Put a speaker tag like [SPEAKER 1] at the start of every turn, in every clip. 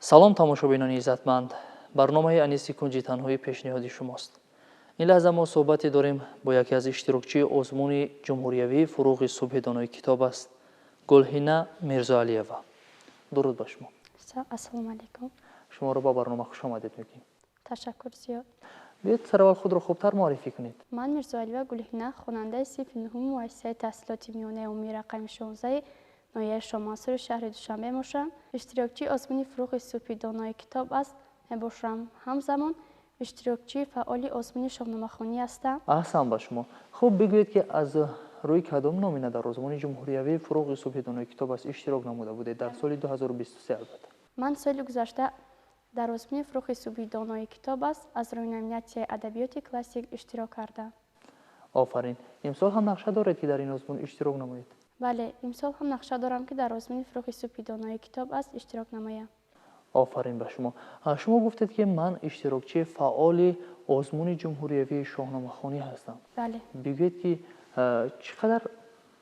[SPEAKER 1] Салом, тамошобинони иззатманд! Барномаи «Аниси кунҷи танҳоӣ» пешниҳоди шумост. Ин лаҳза мо суҳбате дорем бо яке аз иштирокчии озмуни ҷумҳуриявии «Фурӯғи субҳи донои китоб аст», Гулҳина Мирзоалиева. Дуруд ба шумо!
[SPEAKER 2] Ассалому алайкум.
[SPEAKER 1] Шуморо ба барнома хушомадед мегӯем.
[SPEAKER 2] Ташаккур зиёд.
[SPEAKER 1] Биёед, сараввал худро хубтар муаррифӣ кунед.
[SPEAKER 2] Ман Мирзоалиева Гулҳина, хонандаи синфи нуҳуми муассисаи таҳсилоти миёнаи умумии рақами 16 ноҳияи Шоҳмансури шаҳри Душанбе мебошам. Иштирокчии озмуни «Фурӯғи субҳи донои китоб аст» мебошам. Ҳамзамон иштирокчии фаъоли озмуни шоҳномахонӣ ҳастам.
[SPEAKER 1] Аҳсан ба шумо! Хуб, бигӯед, ки аз рӯи кадом номина дар озмуни ҷумҳуриявии «Фурӯғи субҳи донои китоб аст» иштирок намуда будед дар соли 2023 албатта?
[SPEAKER 2] Ман соли гузашта дар озмуни «Фурӯғи субҳи донои китоб аст» аз рӯи номинатсияи адабиёти классик иштирок кардам.
[SPEAKER 1] Офарин! Имсол ҳам нақша доред, ки дар ин озмун иштирок намоед?
[SPEAKER 2] Бале, имсол ҳам нақша дорам, ки дар озмуни «Фурӯғи субҳи донои китоб аст» иштирок намоям.
[SPEAKER 1] Офарин ба шумо! Шумо гуфтед, ки ман иштирокчии фаъоли озмуни ҷумҳуриявии шоҳномахонӣ ҳастам.
[SPEAKER 2] Бале.
[SPEAKER 1] Бигӯед, ки чӣ қадар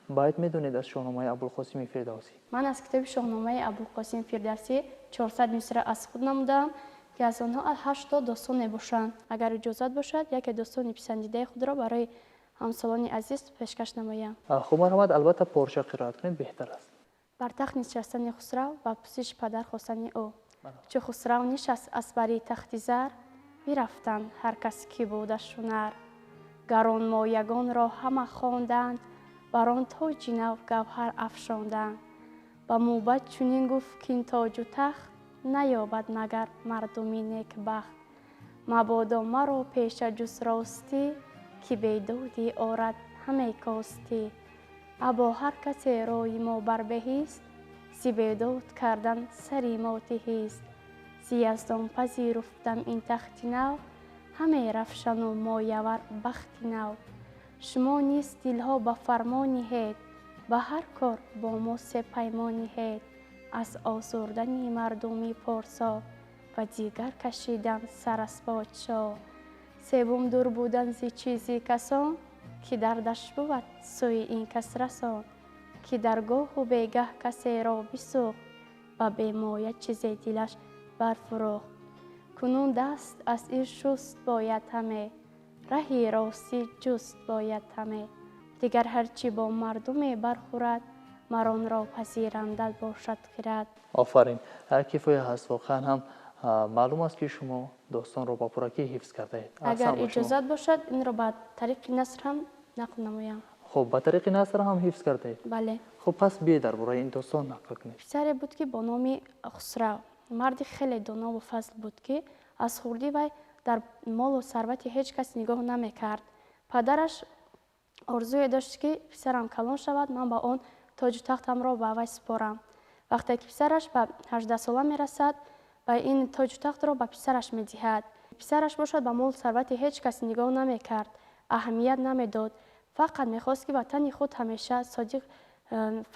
[SPEAKER 1] байт медонед аз Шоҳномаи Абулқосими Фирдавсӣ?
[SPEAKER 2] Ман аз китоби Шоҳномаи Абулқосим Фирдавсӣ 400 мисра аз худ намудаам, ки аз онҳо ҳашто достон мебошанд. Агар иҷозат бошад, яке достони писандидаи худро барои ҳамсолони азиз пешкаш намоям.
[SPEAKER 1] Хуб, марҳамат, албатта, порча қироат кунед, беҳтар аст.
[SPEAKER 2] Бар тахт нишастани Хусрав ва пусиши падар хостани ӯ. Чу Хусрав нишаст аз бари тахти зар, бирафтанд ҳар кас ки будаш ҳунар. Гаронмоягонро ҳама хонданд, бар он тоҷи нав гавҳар афшонданд. Ба мӯбад чунин гуфт, кин тоҷу тахт наёбад магар мардуми некбахт. Мабодо маро пеша ҷуз ростӣ, ки бедодӣ орад ҳаме костӣ. Або ҳар касе рои мо барбеҳист, зи бедод кардан сари мо тиҳист. Зи Яздон пазируфтам ин тахти нав, ҳаме равшану моявар бахти нав. Шумо низ дилҳо ба фармо ниҳед, ба ҳар кор бо мо сепаймон ниҳед. Аз озурдани мардуми порсо ва дигар кашидан сар аз подшо. Севум, дур будан зи чизи касон, ки дардаш бувад сӯи ин кас расон. Ки дар гоҳу бегаҳ касеро бисӯхт, ба бемоя чизе дилаш барфурӯхт. Кунун даст аз ин шуст бояд ҳаме, раҳи ростӣ ҷуст бояд ҳаме. Дигар ҳар чӣ бо мардуме бархӯрад, мар онро пазиранда бошад хирад.
[SPEAKER 1] Офарин, кифоя ҳаст. Воқеан ҳам маълум аст, ки шумо достонро ба пуррагӣ ҳифз кардаед.
[SPEAKER 2] Агар иҷозат бошад, инро ба тариқи наср ҳам нақл намоям.
[SPEAKER 1] Хуб, ба тариқи наср ҳам ҳифз кардаед?
[SPEAKER 2] Бале.
[SPEAKER 1] Хуб, пас биёед, дар бораи ин достон нақл кунед.
[SPEAKER 2] Писаре буд, ки бо номи Хусрав. Марди хеле донову фазл буд, ки аз хурдӣ вай дар молу сарвати ҳеҷ кас нигоҳ намекард. Падараш орзуе дошт, ки писарам калон шавад, ман ба он тоҷу тахтамро ба вай супорам. Вақте ки писараш ба 18сола мерасад, ба ин тоҷу тахтро ба писараш медиҳад. Писараш бошад, ба молу сарвати ҳеҷ кас нигоҳ намекард, аҳамият намедод, фақат мехост, ки ватани худ ҳамеша содиқ,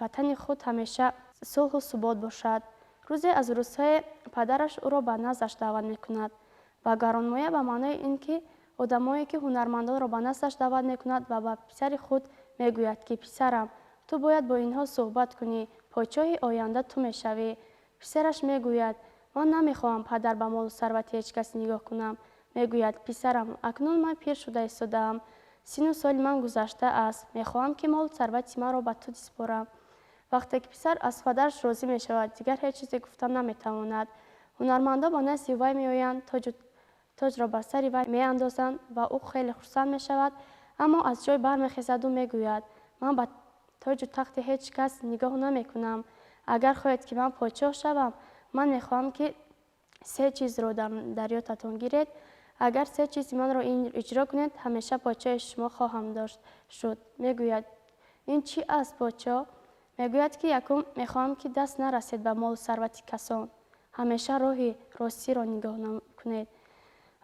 [SPEAKER 2] ватани худ ҳамеша сулҳу субот бошад. Рӯзе аз рӯзҳое падараш ӯро ба наздаш даъват мекунад ва гаронмоя ба маънои ин ки одамое ки ҳунармандонро ба наздаш даъват мекунад ва ба писари худ мегӯяд, ки писарам, ту бояд бо инҳо суҳбат кунӣ, подшоҳи оянда ту мешавӣ. Писараш мегӯяд: «Ман намехоҳам, падар, ба молу сарвати ҳеҷ кас нигоҳ кунам». Мегӯяд: «Писарам, акнун ман пир шуда истодаам, сину соли ман гузашта аст, мехоҳам, ки молу сарвати маро ба ту супорам». Вақте ки писар аз падараш розӣ мешавад, дигар ҳеҷ чизе гуфта наметавонад. Ҳунармандон ба назди вай меоянд, тоҷро ба сари вай меандозанд ва ӯ хеле хурсанд мешавад, аммо аз ҷой бармехезаду мегӯяд: «Ман ба тоҷу тахти ҳеҷ кас нигоҳ намекунам. Агар хоҳед, ки ман подшоҳ шавам, ман мехоҳам, ки се чизро дар ёдатон гиред. Агар се чизи манро иҷро кунед, ҳамеша подшоҳи шумо хоҳам дошт шуд». Мегӯяд: «Ин чӣ аст, подшоҳ?» Мегӯяд, ки якум, мехоҳам, ки даст нарасед ба молу сарвати касон, ҳамеша роҳи ростиро нигоҳ кунед.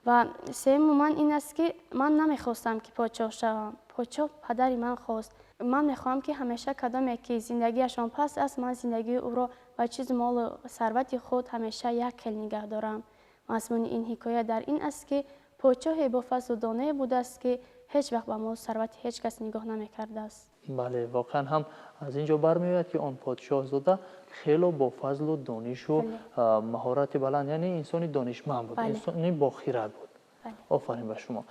[SPEAKER 2] Ва сеюму ман ин аст, ки ман намехостам, ки подшоҳ шавам, подшоҳ падари ман хост. Ман мехоҳам, ки ҳамеша кадоме ки зиндагиашон паст аст, ман зиндагии ӯро ба чизи молу сарвати худ ҳамеша як хел нигаҳ дорам. Мазмуни ин ҳикоя дар ин аст, ки подшоҳе бо фазлу донае будааст, ки ҳеҷ вақт ба молу сарвати ҳеҷ кас нигоҳ намекардааст.
[SPEAKER 1] Бале, воқеан ҳам аз ин ҷо бармеояд, ки он подшоҳзода хело бо фазлу донишу маҳорати баланд, яъне инсони донишманд буд, инсони бохират буд. Офарин ба шумо.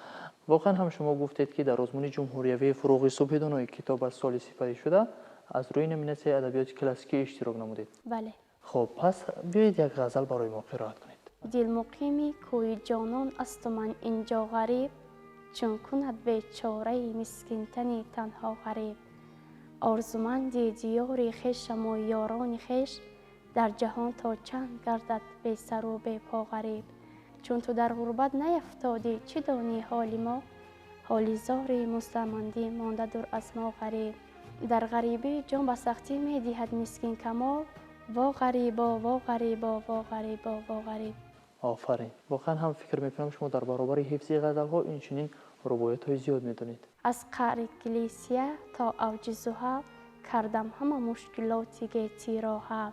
[SPEAKER 1] Воқеан ҳам шумо гуфтед, ки дар озмуни ҷумҳуриявии «Фуруғи субҳи донои китоб» аз соли сипарӣ шуда аз рӯи номинатсияи адабиёти классикӣ иштирок намудед.
[SPEAKER 2] Бале.
[SPEAKER 1] Хуб, пас биёед, як ғазал барои мо қироат кунед.
[SPEAKER 2] Дилмуқими кӯи ҷонон асту ман инҷо ғариб, чун кунад бечораи мискинтани танҳо ғариб. Орзуманди диёри хешаму ёрони хеш, дар ҷаҳон то чанд гардад бесару бепо ғариб. Чун ту дар ғурбат наяфтодӣ, чӣ донӣ ҳоли мо? Ҳоли зори мустамандӣ монда дур аз мо ғариб. Дар ғарибӣ ҷон ба сахтӣ медиҳад мискин камол. Во ғарибо, во ғарибо, во ғарибо, во ғариб.
[SPEAKER 1] Офарин. Воқеан ҳам фикр мекунам, шумо дар баробари ҳифзи ғазалҳо инчунин рубоятҳои зиёд медонед.
[SPEAKER 2] Аз қаъри Килисия то авҷи Зуҳал кардам ҳама мушкилоти гетиро ҳал.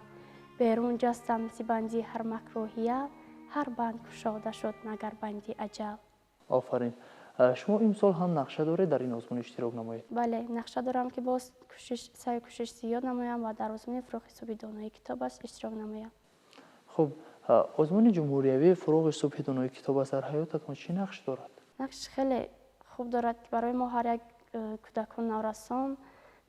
[SPEAKER 2] Берун ҷастам зи банди ҳар макрӯҳия, ҳар банд кушода шуд, магар банди аҷал.
[SPEAKER 1] Офарин. Шумо имсол ҳам нақша доред дар ин озмун иштирок намоед?
[SPEAKER 2] Бале, нақша дорам, ки боз кӯшиш, саъю кӯшиш зиёд намоям ва дар озмуни «Фуруғи субҳи донои китоб аст» иштирок намоям.
[SPEAKER 1] Хуб, озмуни ҷумҳуриявии «Фуруғи субҳи донои китоб аст» дар ҳаётатон чӣ нақш дорад?
[SPEAKER 2] Нақши хеле хуб дорад, ки барои мо ҳар як кӯдакон, наврасон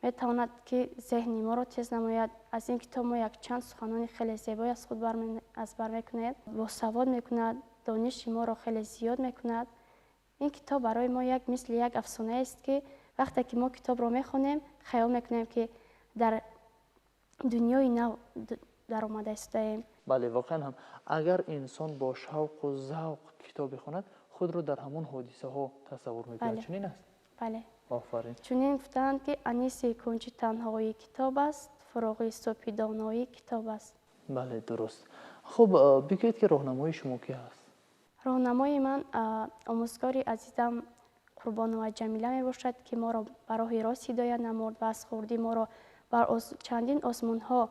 [SPEAKER 2] метавонад, ки зеҳни моро тез намояд. Аз ин китоб мо якчанд суханони хеле зебое аз худ аз бар мекунем, босавод мекунад, дониши моро хеле зиёд мекунад. Ин китоб барои мо як мисли як афсонаест, ки вақте ки мо китобро мехонем, хаёл мекунем, ки дар дунёи нав даромада истодаем.
[SPEAKER 1] Бале, воқеан ҳам агар инсон бо шавқу завқ китоб бихонад, худро дар ҳамон ҳодисаҳо тасаввур мекунад. Чунин аст?
[SPEAKER 2] Бале.
[SPEAKER 1] Офарин.
[SPEAKER 2] Чунин гуфтаанд, ки аниси кунҷи танҳоӣ китоб аст, фуруғи субҳи доноӣ китоб аст.
[SPEAKER 1] Бале, дуруст. Хуб, бигӯед, ки роҳнамои шумо ки ҳаст?
[SPEAKER 2] Роҳнамои ман омӯзгори азизам Қурбонова Ҷамила мебошад, ки моро ба роҳи рост ҳидоят намуд ва аз хурдӣ моро бар чандин озмунҳо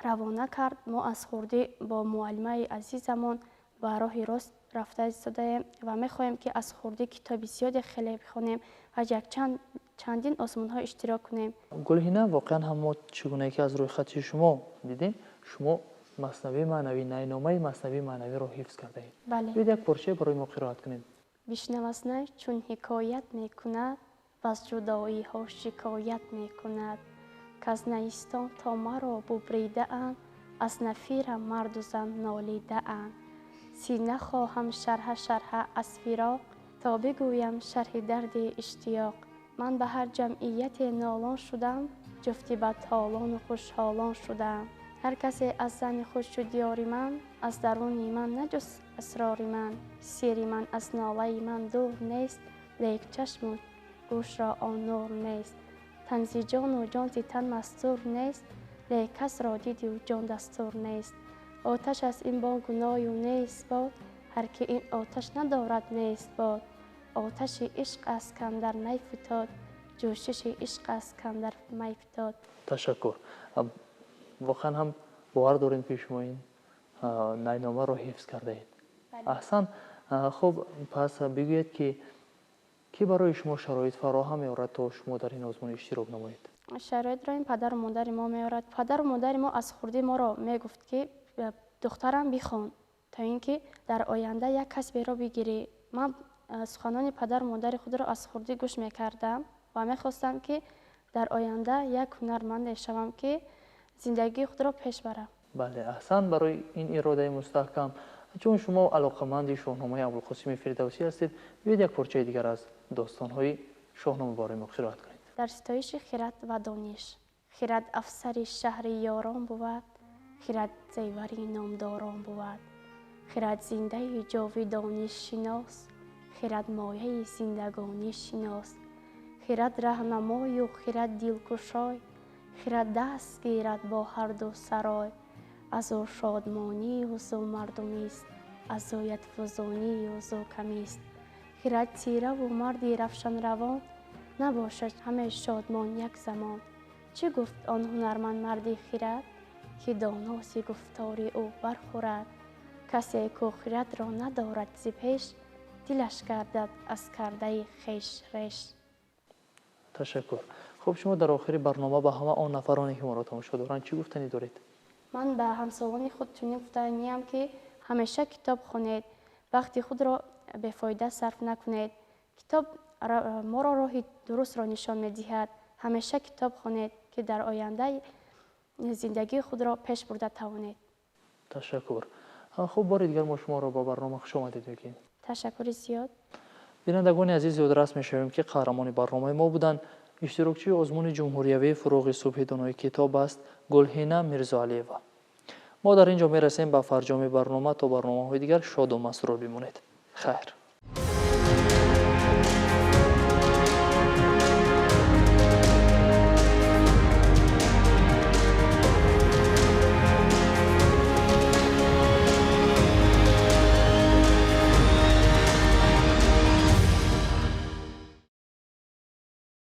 [SPEAKER 2] равона кард. Мо аз хурдӣ бо муаллимаи азизамон ба роҳи рост рафта истодаем ва мехоҳем, ки аз хурдӣ китоби зиёде хеле бихонем ва якчанд чандин озмунҳо иштирок кунем.
[SPEAKER 1] Гулҳина, воқеан ҳам мо чӣ гунае ки аз рӯйхати шумо дидем, шумо Маснавии маънавӣ, найномаи Маснавии маънавиро ҳифз кардаед.
[SPEAKER 2] Бале.
[SPEAKER 1] Биёед, як порчае барои мо қироат кунед.
[SPEAKER 2] Бишнав аз най, чун ҳикоят мекунад, ваз ҷудоиҳо шикоят мекунад, каз найистон то маро бубридаанд, аз нафирам марду зан нолидаанд. Сина хоҳам шарҳа шарҳа аз фироқ, то бигӯям шарҳи дарди иштиёқ. Ман ба ҳар ҷамъияте нолон шудам, ҷуфти бадҳолону хушҳолон шудам. Ҳар касе аз зани худ шуд ёри ман, аз даруни ман наҷуст асрори ман. Сири ман аз нолаи ман дур нест, лек чашму гӯшро он нур нест. Тан зи ҷону ҷон зи тан мастур нест, лек касро дидию ҷон дастур нест. Оташ аст ин бонгу ною нест бод, ҳар ки ин оташ надорад, нест бод. Оташи ишқ аст, кандар най футод, ҷӯшиши ишқ аст, кандар май футод.
[SPEAKER 1] Ташаккур. Воқеан ҳам бовар дорем, ки шумо ин найномаро ҳифз кардаед. Аҳсан. Хуб, пас бигӯед, ки кӣ барои шумо шароит фароҳам меорад, то шумо дар ин озмун иштирок намоед?
[SPEAKER 2] Шароитро ин падару модари мо меорад. Падару модари мо аз хурдӣ моро мегуфт, ки духтарам, бихон, то ин ки дар оянда як касберо бигирӣ. Ман суханони падару модари худро аз хурдӣ гӯш мекардам ва мехостам, ки дар оянда як ҳунарманде шавам, ки зиндагии худро пеш барам.
[SPEAKER 1] Бале, аҳсан барои ин иродаи мустаҳкам. Чун шумо алоқаманди Шоҳномаи Абулқосими Фирдавсӣ ҳастед, биёед, як порчаи дигар аз достонҳои Шоҳнома барои мо қироат кунед.
[SPEAKER 2] Дар ситоиши хирад ва дониш. Хирад афсари шаҳри ёрон бувад, хирад зевари номдорон бувад. Хирад зиндаи ҷовидонӣ шинос, хирад мояи зиндагонӣ шинос. Хирад раҳнамою хирад дилкушой, хирад даст гирад бо ҳарду сарой. Аз ӯ шодмонию зӯ мардумист, аз ӯят фузунию зӯ камист. Хирад тираву марди равшанравон набошад ҳаме шодмон як замон. Чӣ гуфт он ҳунарманд марди хирад, ки доноси гуфтори ӯ бархӯрад? Касе ку хирадро надорад зи пеш, дилаш гардад аз кардаи хеш реш.
[SPEAKER 1] Ташаккур. Хуб, шумо дар охири барнома ба ҳама он нафароне, ки моро тамошо доранд, чӣ гуфтанӣ доред?
[SPEAKER 2] Ман ба ҳамсолони худ чунин гуфтаниям, ки ҳамеша китоб хонед, вақти худро бефоида сарф накунед. Китоб моро роҳи дурустро нишон медиҳад. Ҳамеша китоб хонед, ки дар оянда зиндагии худро пеш бурда тавонед.
[SPEAKER 1] Ташаккур. Хуб, бори дигар мо шуморо ба барнома хушомадед мегӯем.
[SPEAKER 2] Ташаккури зиёд.
[SPEAKER 1] Бинандагони азиз, ёдрас мешавем, ки қаҳрамони барномаи мо буданд иштирокчии озмуни ҷумҳуриявии «Фурӯғи субҳи донои китоб аст» Гулҳина Мирзоалиева. Мо дар ин ҷо мерасем ба фарҷоми барнома. То барномаҳои дигар шоду масрур бимонед. Хайр.